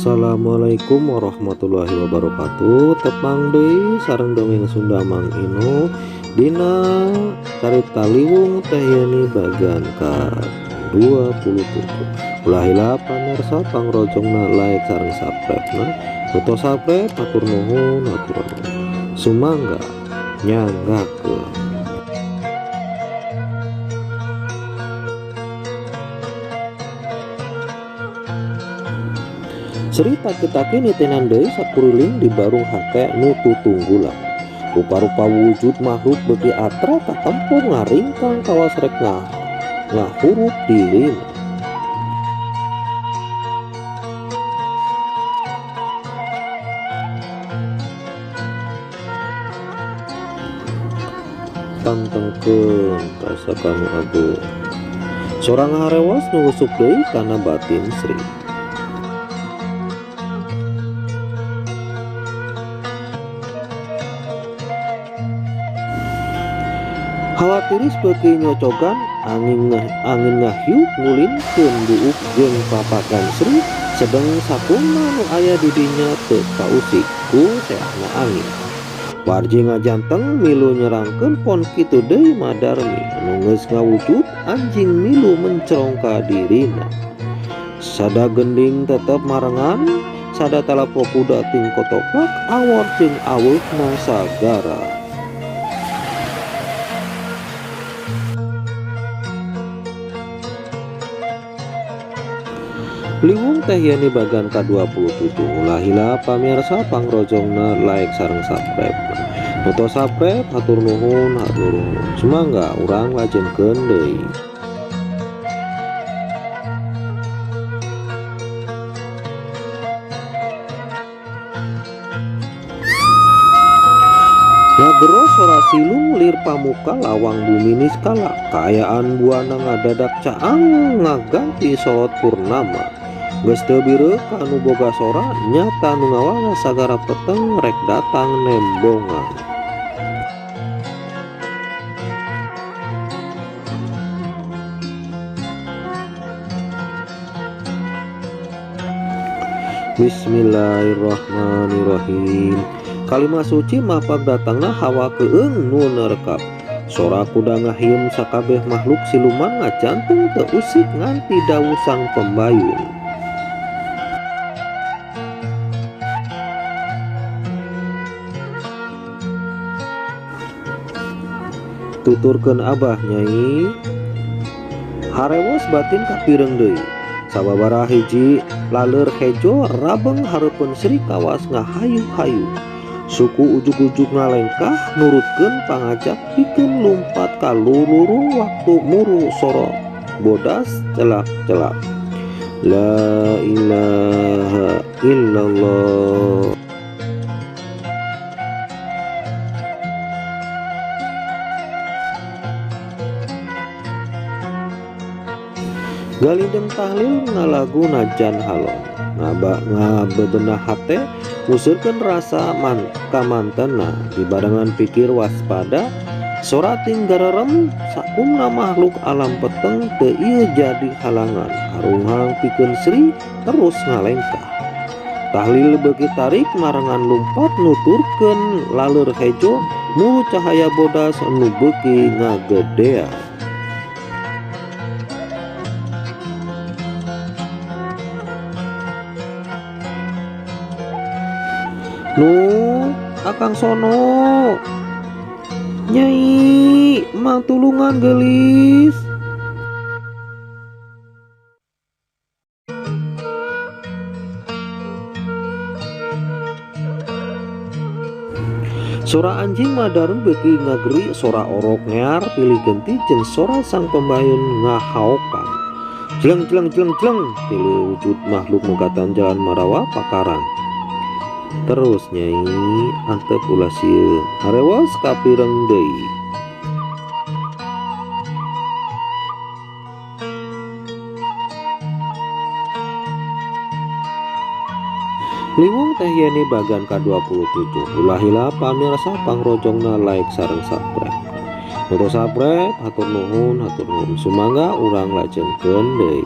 Assalamualaikum warahmatullahi wabarakatuh. Tepang deui sareng dongeng Sunda Mang Ino dina carita Liwung Teh Yeni bagian ka 27. Ulah hilap pamirsa, pangrojongna like sareng subscribe na. Tos subscribe, hatur nuhun, hatur nuhun. Sumangga nyanggakeun. Sri taki-taki nitenan deui sakuriling di barung hate nu tutunggulan. Rupa-rupa wujud makhluk beuki atra katempo ngaringkang kawas rek ngahurup dirina. Pangtengkeun rasa kanu agung. Sora ngaharewas nu nguseup deui kana batin Sri. Hawa tiris beuki nyocogan, angin ngahiup ngulinkeun buuk jeung papakan Sri, sedeng sakumna nu aya di dinya teu kausik ku seahna angin. Warji ngajanteng milu nyerangkeun pon kitu deui Madarmi anu geus ngawujud anjing milu mencerong ka dirina. Sada gending tetep marengan, sada talapo kuda ting kotoplak awor jeung aweuhna sagara. Liwung Teh Yeni bagian ka-27. Ulah hilap pamirsa, pangrojongna like sareng subscribe. Nu tos subscribe, hatur nuhun, hatur nuhun. Sumangga urang lajengkeun deui. Ngagero sora silung lir pamuka lawang bumi niskala, kaayaan buana ngadadak caang ngaganti sorot purnama. Geus teu bireuh kanu boga sora, nyata nu ngawala sagara peteng rek datang nembongan. Bismillahirrahmanirrahim. Kalimat suci mapag datangna hawa keung nu nerekap. Sora kuda ngahieum sakabeh makhluk siluman ngajantung teu usik nganti dawuh sang pembayun. Tuturkeun abah nyai, harewos batin kapireng deui. Sababaraha hiji laleur hejo rabeng hareupeun Sri kawas ngahayu-hayu. Suku ujug-ujug ngalengkah nurutkeun pangajak pikeun lumpat ka lururung waktu muru soro bodas celak-celak. La ilaha illallah. Galindeng tahlil ngalagu najan halon, ngabebenah hate nguseurkeun rasa kamantena dibarengan pikir waspada sorating garerem sakumna makhluk alam peteng teu ieu jadi halangan harunghang pikeun Sri terus ngalengkah. Tahlil beuki tarik marengan lumpat nuturkeun laleur hejo muru cahaya bodas nu beuki ngagedean. Nu akang sono nyai mang tulungan gelis. Sora anjing Madarmi beuki ngageri, sora orok ngear pilih genti jeung sora sang pembayun ngahaokan. Jleng jleng jleng jleng tilu wujud makhluk mugatan jalan marawa pakarang. Terus nyai antep ulah sieun, harewas kapireng deui. Liwung Teh Yeni bagian ka-27. Ulah hilap pamirsa, pangrojongna like sareng subscribe. Nu tos subscribe, hatur nuhun, hatur nuhun. Sumangga urang lajengkeun deui.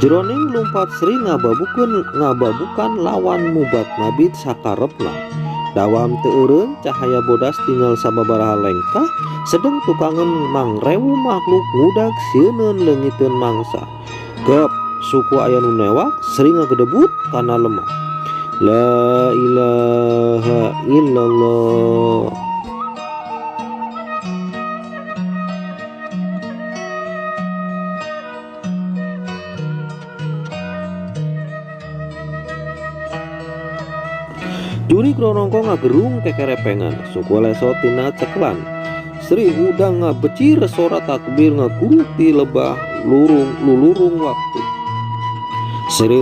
Jeroning lumpat Sri ngababukan lawan mubat mabit sakarepna. Dawam teu eureun cahaya bodas tinggal sababaraha lengkah sedeng tukangeun mangrewu makhluk ngudag sieuneun leungiteun mangsa. Gep suku aya nu newak Sri ngagedebut kana lemah. La ilaha illallah. Jurig rorongko ngagerung kekerepengan, suku lesot tina cekelan. Sri hudang ngabecir sora takbir ngaguruh ti lebah lulurung waktu. Sri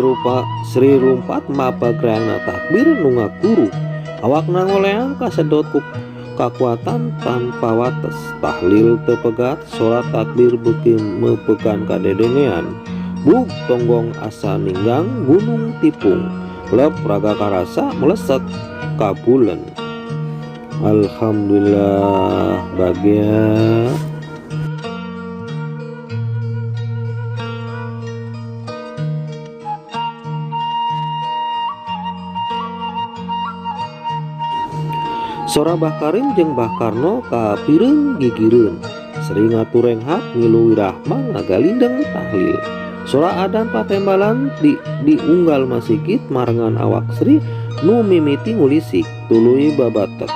lumpat mabag reangna takbir nu ngaguruh. Awakna ngoleang kasedot ku kakuatan tanpa wates. Tahlil teu pegat, sora takbir beuki meupekan kadedengean. Bug tonggong asa ninggang gunung tipung. Lep raga karasa melesat kabulen. Alhamdulillah bagia. Sora Bah Karim jeung Bah Karno kapireung gigireun. Sri ngaturenghap ngilu wirahma ngagalindeng tahlil. Sora adan patembalan diunggal masigit marengan awak Sri nu mimiti ngulisik tuluy babatek.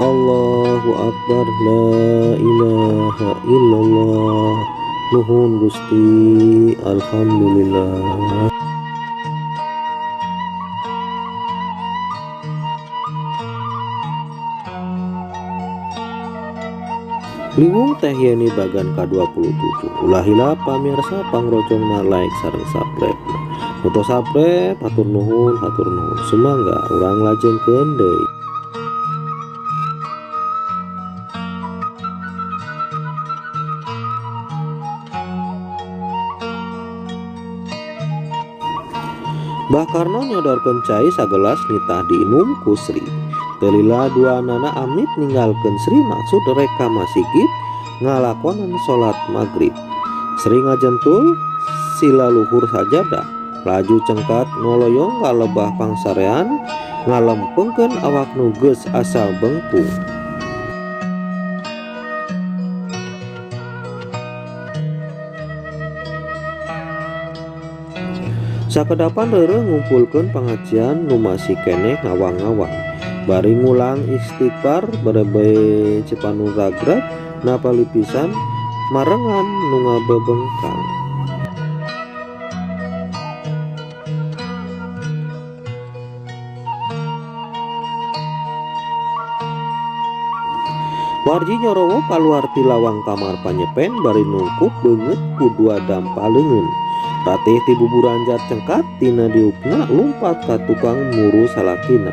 Allahu Akbar, la ilaha illallah. Nuhun Gusti, alhamdulillah. Liwung Teh Yeni bagan ka-27. Ulah hilap pamirsa pangrojongna like sareng subscribe. Muto subscribe hatur nuhun, hatur nuhun. Sumangga urang lajengkeun deui. Bah Karno nyodorkeun cai sagelas nitah diinum ku Sri. Teu lila duanana amit ninggalkeun Sri maksud rek ka masigit ngalakonan salat magrib. Sri ngajentul sila luhur sajadah, laju cengkat ngoloyong ka lebah pangsarean ngalempengkeun awak nu geus asa bengkung. Sakedapan reureuh ngumpulkeun pangajian nu masih keneh ngawang-ngawang. Bari ngulang istighfar berebe Cipanu ragrag napali pisan marengan nu ngabebengkang. Warji nyorowo kaluar ti lawang kamar panyepen bari nungkup beungeut ku dua dampa leungeun. Ratih ti buburanjat cengkat tina diukna lumpat ka tukang muru salakina.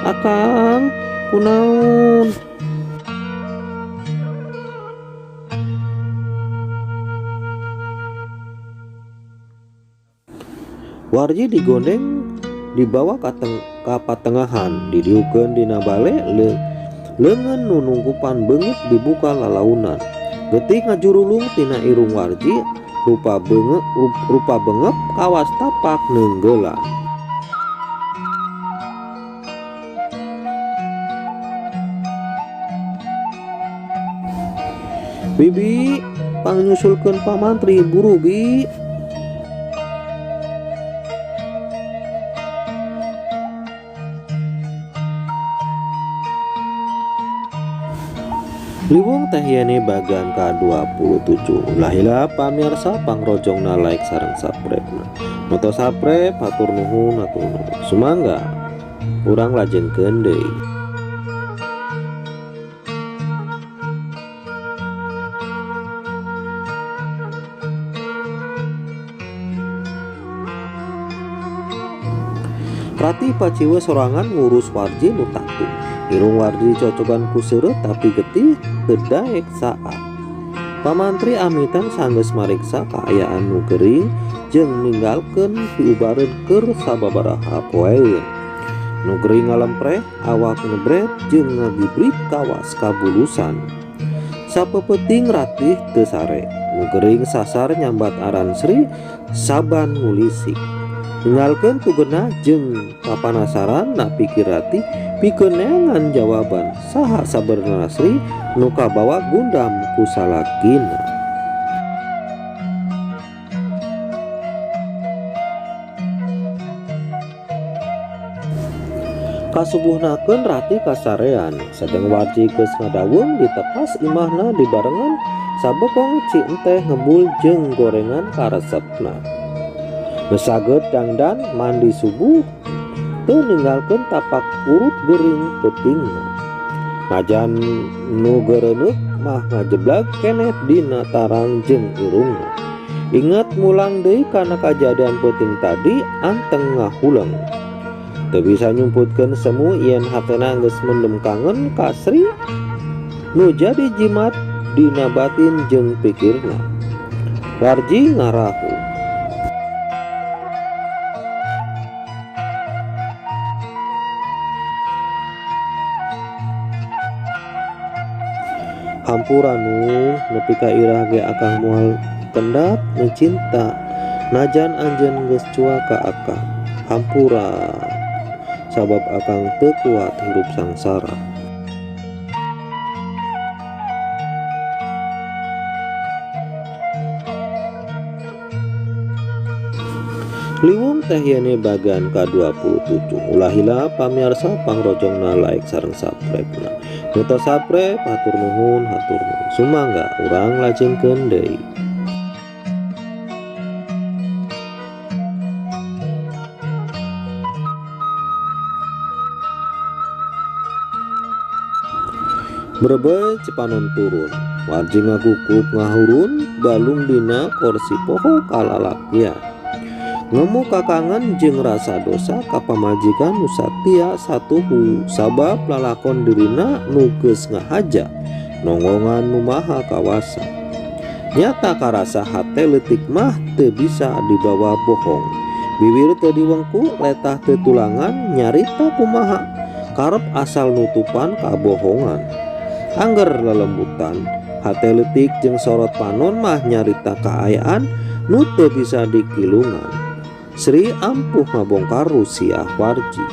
Akang kunaon? Warji digondeng dibawa ka patengahan, didiukeun dina bale leungeun nu nungkupan beungeut dibuka lalaunan. Getih ngajurulung tina irung Warji, rupa bengep kawas tapak neunggelan. Bibi pangnyusulkeun pamantri buru bi. Liwung Teh Yeni bagian ka-27. Ulah hilap pamirsa pangrojongna like sareng subscribe. Moto subscribe hatur nuhun, hatur nuhun. Sumangga urang lajengkeun deui. Ratih paciwe sorangan ngurus Warji nu tatu. Irung Warji cocogan ku seureuh tapi getih teu daek saat. Pamantri amitan sanggeus mariksa kaayaan nu gering jeung ninggalkeun piubareun keur sababaraha poeun. Nu gering ngalempreh, awak ngebret jeung ngagibrik kawas kabulusan. Sapeupeting Ratih teu sare, nu gering sasar nyambat aran Sri saban ngulisik. Ninggalkeun tugenah jeung kapanasaran na pikir Ratih pikeun neangan jawaban saha sabenerna Sri nu kabawa gundam ku salakina. Kasubuhnakeun Ratih kasarean, sedeng Warji geus ngadaweung ditepas imahna dibarengan sabekong ci enteh ngebul jeung gorengan karesepna. Geus dangdan mandi subuh teu ninggalkeun tapak urut gering peutingna. Najan nu geureuneuh mah ngajeblag keneh dina tarang jeung irungna. Inget mulang deui kana kajadian peuting tadi anteng ngahuleng. Teu bisa nyumputkeun semu yen hatena geus mendem kangen ka Sri nu jadi jimat dina batin jeung pikirna. Warji ngarahu. Hampura nu nepi ka irah ge akang moal kendat nu cinta najan anjeun geus cuak ka akang. Hampura sabab akang teu kuat hirup sangsara. Liwung Teh Yeni bagian ka-27. Ulah hilap pamiarsa pangrojongna like sareng subscribe-na. Nu tos subscribe hatur nuhun, hatur nuhun. Sumangga urang lajengkeun deui. Brebes Cipanon turun, Warji ngagukup ngahurun balung dina korsi poho kalalakian. Ngemu kakangen jeung rasa dosa ka pamajikan nu satia satuhu sabab lalakon dirina nu geus ngahaja nonggongan nu maha kawasa. Nyata karasa hate leutik mah teu bisa dibawa bohong. Biwir teu diwengku letah teu tulangan nyarita kumaha karep asal nutupan kabohongan. Angger lelembutan hate leutik jeung sorot panon mah nyarita kaayaan nu teu bisa dikilungan. Sri ampuh ngabongkar rusiah Warji.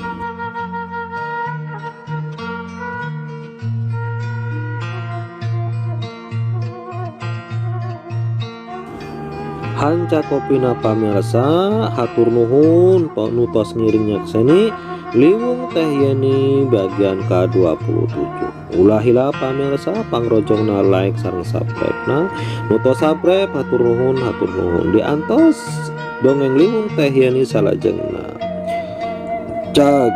Hanca kopina pamirsa, hatur nuhun nu tos ngiring nyakseni Liwung Teh Yeni bagian ka-27. Ulah hilap pamirsa pangrojongna like sareng subscribe-na. Nu tos subscribe hatur nuhun, hatur nuhun. Diantos dongeng Liwung Teh Yeni salajengna. Cag.